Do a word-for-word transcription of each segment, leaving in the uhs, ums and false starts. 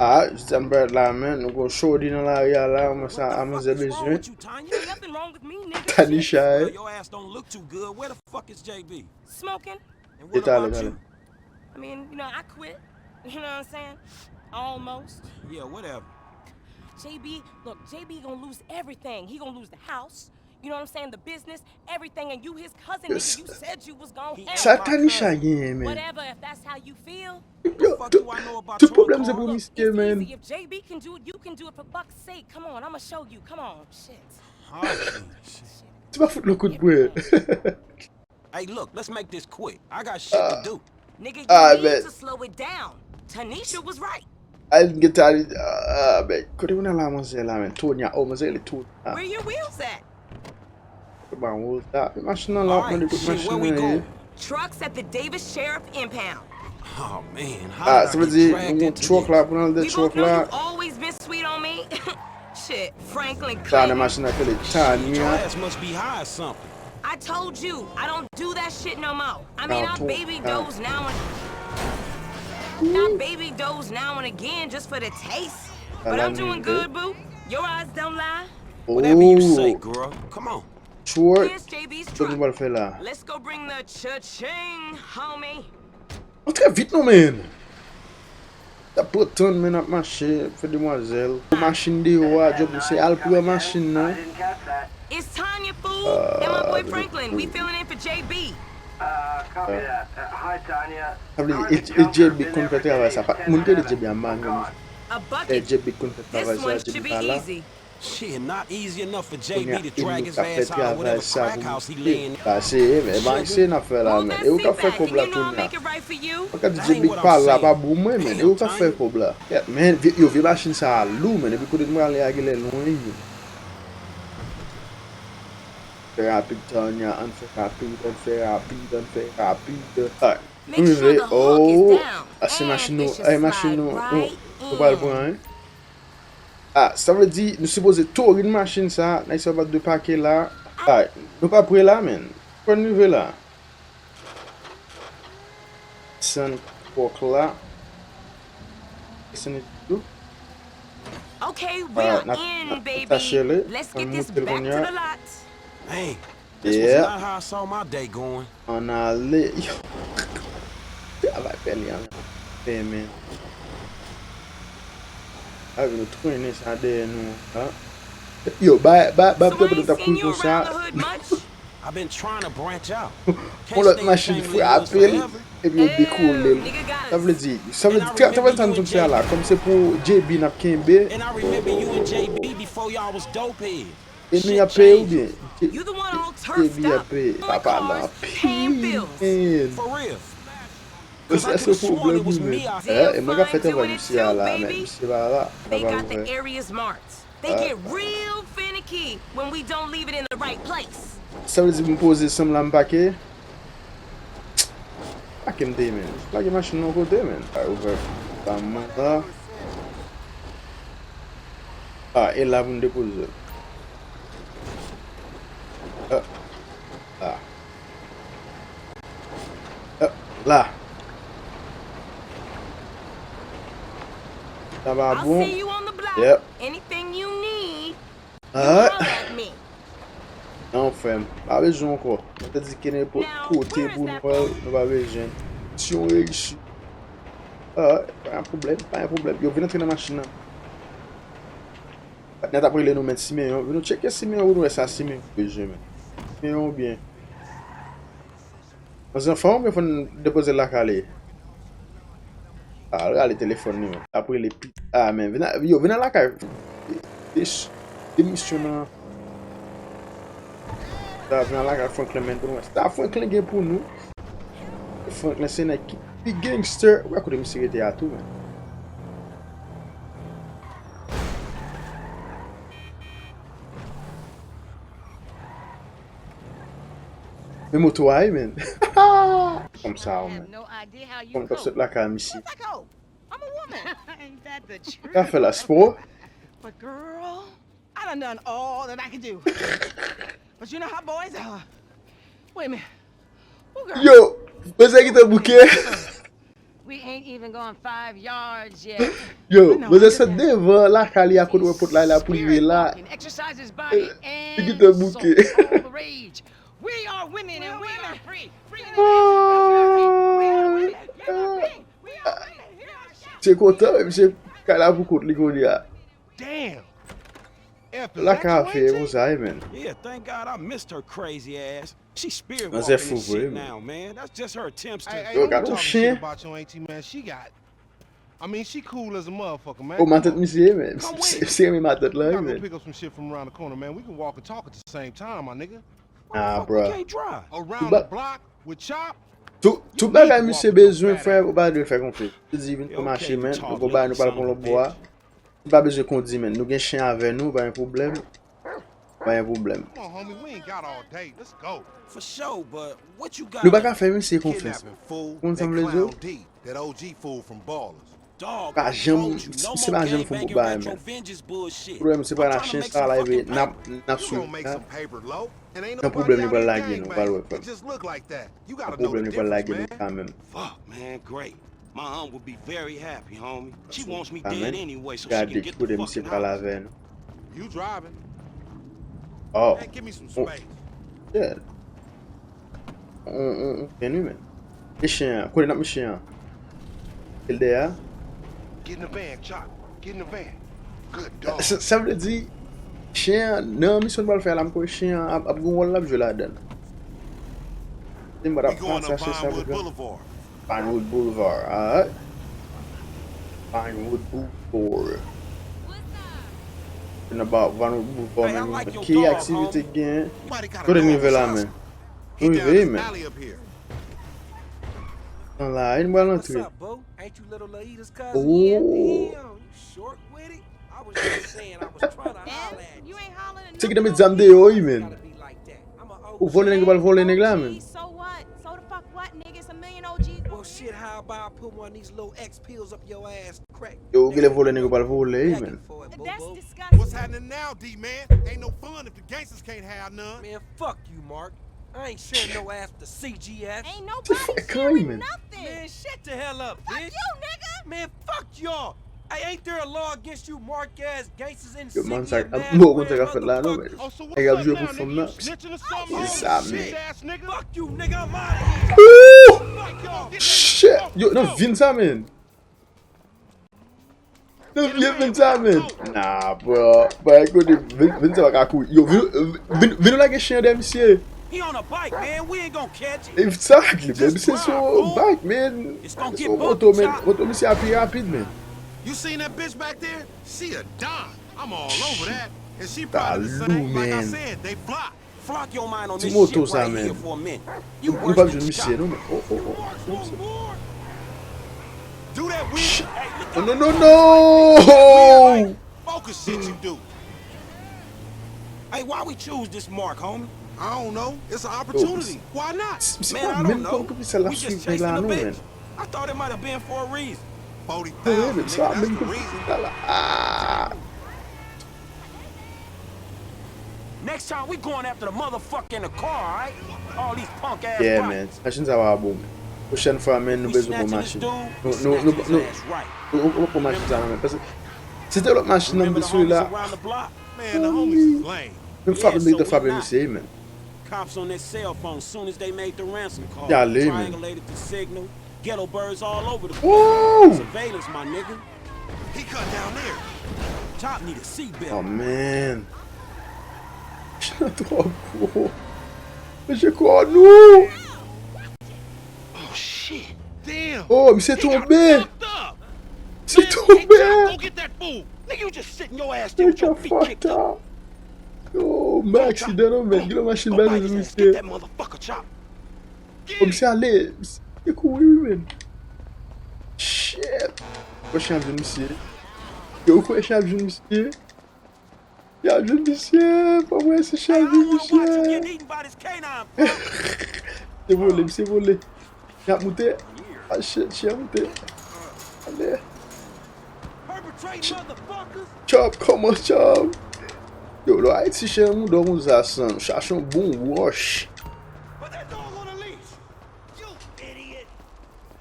Ah, jodi a m parèt la, men. Nou gon shorty nan lari a la, mwen sa, a manzè bezwen. Tanisha, eh. Smoking? E talè, talè. I mean, you know, I quit. You know what I'm saying? Almost. Yeah, whatever. J B, look, J B gonna lose everything. He gonna lose the house. You know what I'm saying? The business, everything. And you his cousin, nigga, you said you was gonna help. Sa Tanisha genyen, men. Whatever, if that's how you feel. Yo, tout, tout pwoblèm se pou misye, men. If J B can do it, you can do it for fuck's sake. Come on, I'ma show you. Come on, shit. Se pa fout lòt kout pwen. Hey, look, let's make this quick. I got shit to do. Nigga, you need to slow it down. Tanisha was right. Ay, gen Tani, ah, men, kote moun nan la, manzè la, men? Tonya, oh, manzè, li Tonya. Where your wheels at? Kote ba wheels la? Machin nan la, mande kote machin nan ye. Trucks at the Davis Sheriff Impound. Oh, man, how did I get dragged into this? Ah, sa vle di, nou gon truck la pou n al nan truck la. You've always been sweet on me. Shit, Franklin Clinton. Sa nan machin nan, kele Tanya. Shit, your ass must be high or something. I told you, I don't do that shit no more. I mean, I baby doze now and I baby doze now and again just for the taste. But I'm doing good, boo. Your eyes don't lie. Whatever you say, girl. Come on. Here's J B's truck. Let's go bring the cha-ching, homie. Antre vit non, men. T ap pran tan, men, n ap mache, fè demwazèl. Machin deyò a, djòb li se al pran machin nan. It's Tanya, fool, and my boy Franklin. We filling in for J B. Sa vle di, e, e J B k konn fè travay sa. Pa t moun ki rele J B a, man, men. E J B k konn fè travay sa, J B pa la. Shit, not easy enough for J B to drag his ass out of whatever crack house he lay in. Pase, men, ba se n ap fè la, men. E ou k ap fè kòb la, Tonya. Mwen ka di J B pa la, pa bon mwen, men. E ou k ap fè kòb la. Yeah, men, vye, yo, vye machin sa a lou, men. Epi kote m prale a genlè lwen, yo. Fè rapid, Tonya, ann fè rapid, ann fè rapid, ann fè rapid. Alright. Nou rive, oh, a se machin nou, a se machin nou, nou, nou pral pran, hein. Ah, sa vle di, nou sipoze tori machin sa, nèg sa pa dwe pake la. Ah, nou pa pre la, men. Fò n rive la. Desann truck la. Desann tou. Okay, we are in, baby. Let's get this back to the lot. Hey, this was not how I saw my day going. Ann ale. Yo. Travay pè li an. Fèmen. Avè nou trennen sa dèyè nou an. Yo, bay, bay, bay, pèpè nou t ap kouri konsa. I've been trying to branch out. Yon lòt machin frape l, epi yo dekoule l. Sa vle di, sa vle di, travay sa nou t ap fè a la, kòm se pou J B n ap kenbe. And I remember you and J B before y'all was dope heads. E nou y ap peye oubyen? J B ap peye. Papa l anpil, men. Misye se pwoblèm wi, men. E mwen k ap fè travay misye a la, men misye pa la. Sa pa vre. They get real finicky when we don't leave it in the right place. Sa vle di m poze san m la m pake? Pake m te, men. Pake machin nan yon kote, men. Ay, ouvè. Ban mwen la. Ah, e la pou n depoze. Ah. La. Ah, la. Sa pa bon. Yep. Anything you need, you holler at me. Non, frè m, pa bezwen ankò. Mwen te di ke nenpòt kote pou nou al, nou pa bezwen. Si yon reyisi. Ah, pa yon pwoblèm, pa yon pwoblèm. Yo, vin antre nan machin nan. Patnè t ap rele nou, men Simeyon. Vin nou tcheke Simeyon pou nou wè sa Simeyon bezwen, men. Simeyon oubyen. Manzè anfòm oubyen fò n depoze l lakay li? Ah, al rale telefòn li, men. L ap rele pi. Ah, men, vin a, yo, vin nan lakay. Demisyon nan. Sa vin nan lakay Franklin, men, pou nou wè. Sa Franklin gen pou nou. Franklin se nèg ki pi gangster. Ou wè kote misye rete a tou, men. Men moto a ye, men. Kòm sa, men. Kòm k ap sot lakay misye. Ka fè la spò. But girl, I done done all that I could do. But you know how boys are. Wait a minute. Yo, mwen se ki te bouke. We ain't even gone five yards yet. Yo, manzè sot devan lakay li a kote wè pòt la la pou rive la. Exercise his body Li kite and bouke. Soul. All the rage. We are women and we are free. Free and free. We are women. We are free. We are women. We are free. Se kontan, men misye kay la pou kont li kounye a. Damn. La ka fè konsa, wi, men. Yeah, thank God I missed her crazy ass. She spear Manzè walking fou this vre, shit men. Now, man. That's just her attempts to. Hey, hey, Yo, don't gade talk yon shit chen. About your auntie, man. She got. I mean, she cool as a motherfucker, man. O, Come matant on. Misye, men. Come with Se me. se men matant We la, wi, gotta go men. Pick up some shit from around the corner, man. We can walk and talk at the same time, my nigga. Ah, Fuck, we bro. Can't drive. Around But- the block with Chop. Tout tout bagay misye bezwen fè, ou pa dwe fè konfyans. Li di vin pran machin, men. Nou gon bagay nou pral pran lòt bò a. Li pa bezwen kondi, men. Nou gen chen avè nou, pa gen pwoblèm. Pa gen pwoblèm. Come on, homie. We ain't got all day. Let's go. For sure, but what you got? Nou pa ka fè misye konfyans. Kidnapping fool. Konn sa That m vle di w? Clown D. That O G fool from Ballers. Dog, Pa I janm, told you, no se more pa janm gang fon pou banging bay, retro men. vengeance bullshit. Pwoblèm se pa I'm la trying to chen make sa some la, epi fucking n ap paper. n ap You swiv gonna make la. Some paper, low. And ain't Nan nobody pwoblèm li out pral here lage nou, pa wè gang frè. It just look like that. You Nan gotta know pwoblèm the li pral difference, lage nou man. Kanmenm. Fuck, man, great. My aunt would be very happy, homie. She wants me Kanmenm. Dead anyway, so she Gade can get kote the misye fucking pral house. Avè nou. You driving? Oh. Man, give me some Oh. space. Yeah. On on on ken wi, men. E chen an, kote n ap met chen an? Kèl dèyè a? Get in the van, Chop. Get in the van. Good dog. Sa sa vle di chen an nan misyon n pral fè a la, m kwè chen an ap ap gen wòl l ap jwe ladan l. Se m pa t ap pran sa chen sa pou fè. Boulevard. Vinewood Boulevard, alright. Vinewood Boulevard. Talking about Vinewood Boulevard, men ki aktivite k gen? Kote n rive la, men? Nou rive, men. Nan la, e n pral antre. What's up, boo? Ain't you little Laita's cousin? Oh. Damn, you short with it. I was just saying, I was trying to holler at you. You ain't hollering at Se ki te met nothing. Zam deyò, wi, men. Gotta be like that. I'm a Ou vòlè nèg yo pral vòlè nèg la, men. So what? So the fuck what, nigga? It's a million O Gs Well, over shit, here. How about I put one of these little X pills up your ass crack? Yo, ou genlè vòlè nèg yo pral vòlè, wi, men. For it, That's boo-boo. disgusting. What's happening now, D man? Ain't no fun if the gangsters can't have none. Man, fuck you, Mark. I ain't sharing no ass with the C G S. Ain't Fuck nobody you, sharing man. Nothing. Man, shut the hell up, Fuck bitch. You, nigga. Man, fuck y'all. Hey, ain't there a law against you mark ass gangsters in the Yo, city? man, sa Mad mwen konn sa Square, ka fèt la, non, motherfucker? men. Oh, so Nèg ap what's jwe up pou now, fanm nigga? nan, You men. snitching or something? Se Oh, sa, shit, men. Ass nigga. Fuck you, nigga. I'm out of here. Ooh! Fuck y'all. Shit! Yo, nan vin sa, men. Nan vye vin sa, men. Nah, bro. Bay kote, vin, vin sa pa ka kouri. Yo, vin, vin, vin nou lage chen an dèyè misye. He on a bike, man. We ain't gonna catch it. Exactly, men. Misye sou bike, men. It's gonna Misye get sou bumpy, moto, men. Chop. Moto misye a pi rapid, men. You seen that bitch back there? She a dime. I'm all over that. And she probably the Talou, same. Like I man. Said, they block. Flock your mind on Ti this moto shit sa, right here men. for a minute. Nou You nou worse pa than jwenn misye, Chop. Non, men. Oh, oh, oh. Do that weird. Hey, look No, out. no, no, no! Focus shit you do. Hey, why we choose this mark, homie? I don't know. It's an opportunity. Why not? Se Man, pa I menm don't kòm know. Poukisa l ap We just swiv nèg chasing la, a non, men. bitch. I thought it might have been for a reason. Forty Mwen, thousand, se pa nigga. That's menm the kòm reason. Poukisa l ap. Ah! Next time we going after the motherfucker in the car, alright? All these punk ass Yeah, bikes. Man. Machin sa va bon, men. Pwochèn fwa, men, nou We bezwen pran snatching this machin. dude, Nou, we nou, nou, snatching his nou, ass right. nou, nou, nou pran machin sa, non, men. Paske si te lòt machin nan Remember the misye la. Homies around the block? Man, the homies is lame. Menm frape, Yeah, nèg te so we frape not. Misye, men. Cops on their cell phone soon as they made the ransom call. Yale, men. Triangulated the signal. Ghetto birds all over the Woo! Surveillance, my nigga. He cut down there. Chop need a seatbelt. Oh, man. Chan twò gwo. Mesye kò nou. Oh, shit. Damn. Oh, misye He got tonbe. Fucked up. Misye Man, hey, Chop, go tonbe. Get that fool. Nigga, you just sitting your ass there with your Misye feet kicked up. Yo, men aksidan, non, men. Gilo machin Go bal bite sou his ass. Get misye. That motherfucker, Chop. Kòm si ale, e kouri, wi, men. Shit. Kwè chen ap jwenn misye. Yo, kwè chen ap jwenn misye. Y ap jwenn misye. Pa mwen, se chen ap jwenn misye. Se vole, misye vole. Chen ap moute. Ah, shit, chen ap moute. Ale. Chop, kòman chop? Yo, lò Ayiti chen mouda konsa san chache yon bon wòch. Put that dog on a leash. You idiot.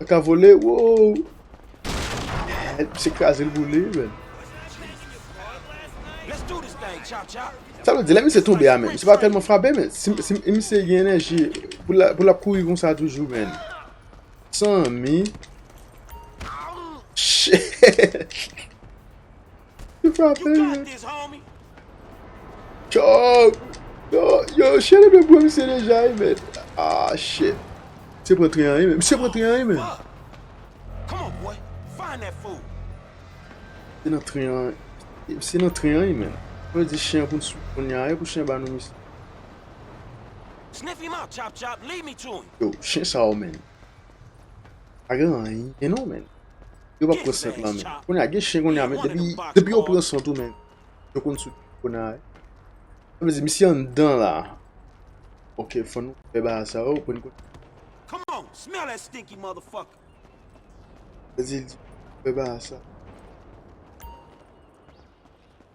Sa ka vole, wow. Misye kraze l boule, man. Sa vle di, lè misye tonbe a, men, misye pa tèlman frape, men. Si, si, si misye gen enèji pou l, pou l ap kouri konsa toujou, men. Sanmi. Shit. Li frape, men. Yo, yo, yo, cheri, men, bro, misye deja, men. Ah, shit. Misye pran tren an, men. Misye pran tren an, men. Come on, boy. Find that fool. Se nan tren an. Se nan tren an, men. Mwen di chen an pou n swiv kounye a, e pou chen ba nou misye. Sniff him out, Chop Chop. Lead me to him. Yo, chen sa yo, men. Pa gen anyen non, men. Yo pa pran sant lan, men. Kounye a, gen chen kounye a, men. Depi, depi yo pran sant ou, men. Yo konn sou kounye a. Sa vle di, misye anndan la. Ok, fò nou fè bagay sa yo, pou n konn. Come on, smell that stinky motherfucker. Sa vle di, fè bagay sa.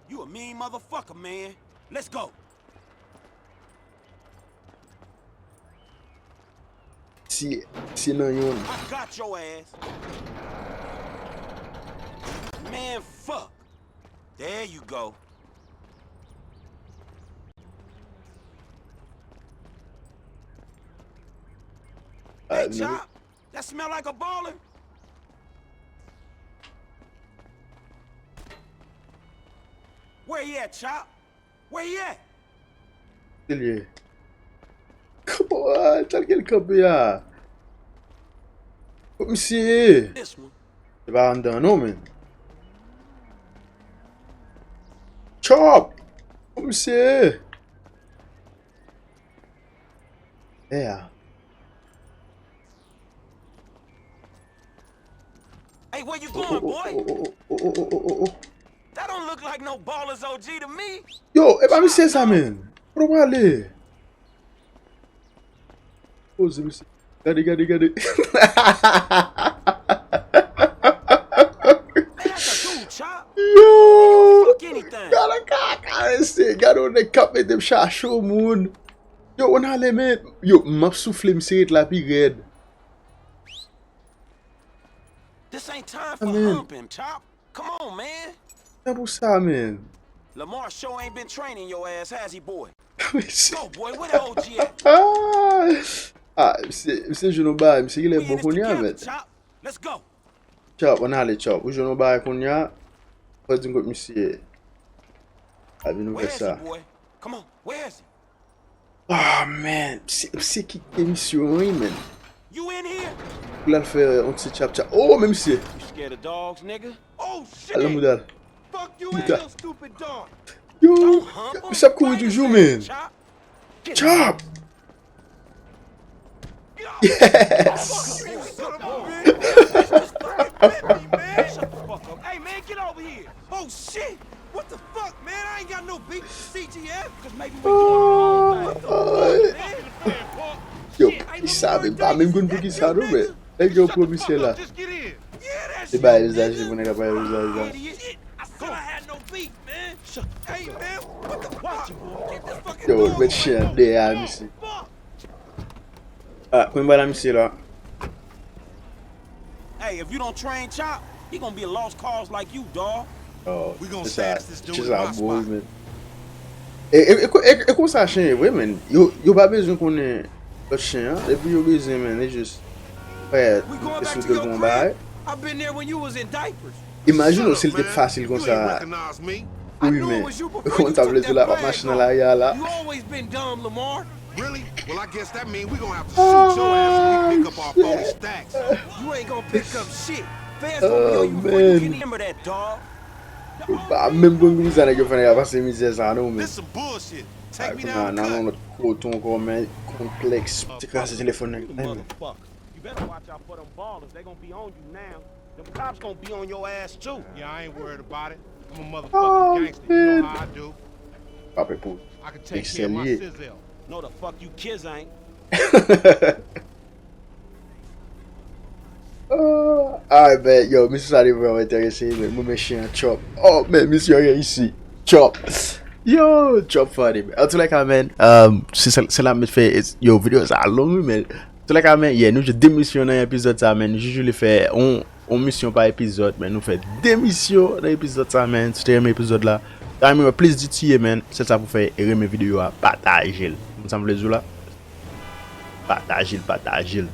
You a mean motherfucker, man. Let's go. Si, si nan yon. I got your ass. Man, fuck. There you go. Hey, Chop, that smell like a baller. Where he at, Chop? Where he at? Kote l ye? Kòman, ah, tal gen l kanpe a? Kot misye ye? This one. Se pa anndan non, men. Chop! Kot misye ye? Dèyè a. Hey, where you going, boy? Oh, oh, oh, oh, oh, oh, oh, oh, oh. That don't look like no Ballers O G to me. Yo, e pa misye sa, men. Kote w prale? Poze, mesye. Gade, gade, gade. Man, that's a dude, Chop. Yo! Fuck anything. Gade kaka, mesye. Gade yon nèg k ap mete m chache yon moun. Yo, ann ale, men. Yo, m ap soufle, misye ret la pi rèd. This ain't time for humping, Chop. Come on, man. Se pou sa, men. Lamar sure ain't been training your ass, has he, boy? Go, boy, where the O G at? Ah, ah, misye, misye jwenn yon bagay, misye genlè bon kounye a, men. Chop, let's go. Chop, ann ale, Chop. Ou jwenn yon bagay kounye a, fò di m kot misye ye. Abi nou fè sa. Where is he, boy? Come on, where is he? Ah, man. Misye, misye kite misye, wi, man. You in here? Pou l al fè yon ti tchap tchap. Oh, men misye. You scared of dogs, nigga? Oh, shit! Al nan mouda l. Fuck you and your stupid dog. Yo, misye ap kouri toujou, man. Chop! Yes! Hey, man, get over here. Oh, shit! What the fuck, man? I ain't got no beef with C G F. Cause maybe we doing the wrong thing. Yo, poukisa, men, pa menm konn poukisa, non, men. Nèg yo pran misye la. Se bay vizaje pou nèg ap bay vizaje la. Yo, met chen an dèyè a misye. Ah, kòman bay la misye la? Hey, if you don't train Chop, he gonna be a lost cause like you, dawg. Oh, se sa, se sa, bro, men. E, e, e, e, e konsa chen ye vre, men. Yo, yo pa bezwen konnen lòt chen an. Depi yo bezwen, men, e jis fè e sou de l pou yon bagay. Imajine w si l te fasil konsa pou imen. Ou konn sa vle di la, w ap mache nan lari a la. Really? Well, I guess that mean we gonna have to shoot your ass when we pick up our forty stacks. You ain't gonna pick up shit. Feds gonna be on you before you can remember that, dawg. Pa menm konn kisa nèg yo fè nèg la pase mizè sa non, men. This some bullshit. Take me down. Nan yon lòt kote ankò, men konplèks. Te kraze telefòn nan. Motherfucker. You better watch out for them Ballers. They gonna be on you now. Them cops gonna be on your ass too. Yeah, I ain't worried about it. I'm a motherfucking gangster. You know how I do. Frape pou I can take care of my sizzle. No, the fuck you kids ain't. Ah, ay, men, yo, misye sa li vrèman enterese, men mwen men chen an Chop. Oh, men, misye reyisi. Chop. Yo, Chop funny, men. An tou lè ka, men, um, se, se, se la m met fè, yo, videyo sa long, wi, men. Antoulèka, men, yeah, nou jwenn de misyon nan epizòd sa, men. Juju li fè on, on misyon pa epizòd, men nou fè de misyon nan epizòd sa, men. Si w te renmen epizòd la, ta renmen wè plis di tiye, men. Sèl sa pou fè, renmen videyo a, pataje l. Konn sa m vle di w la? Pataje l, pataje l.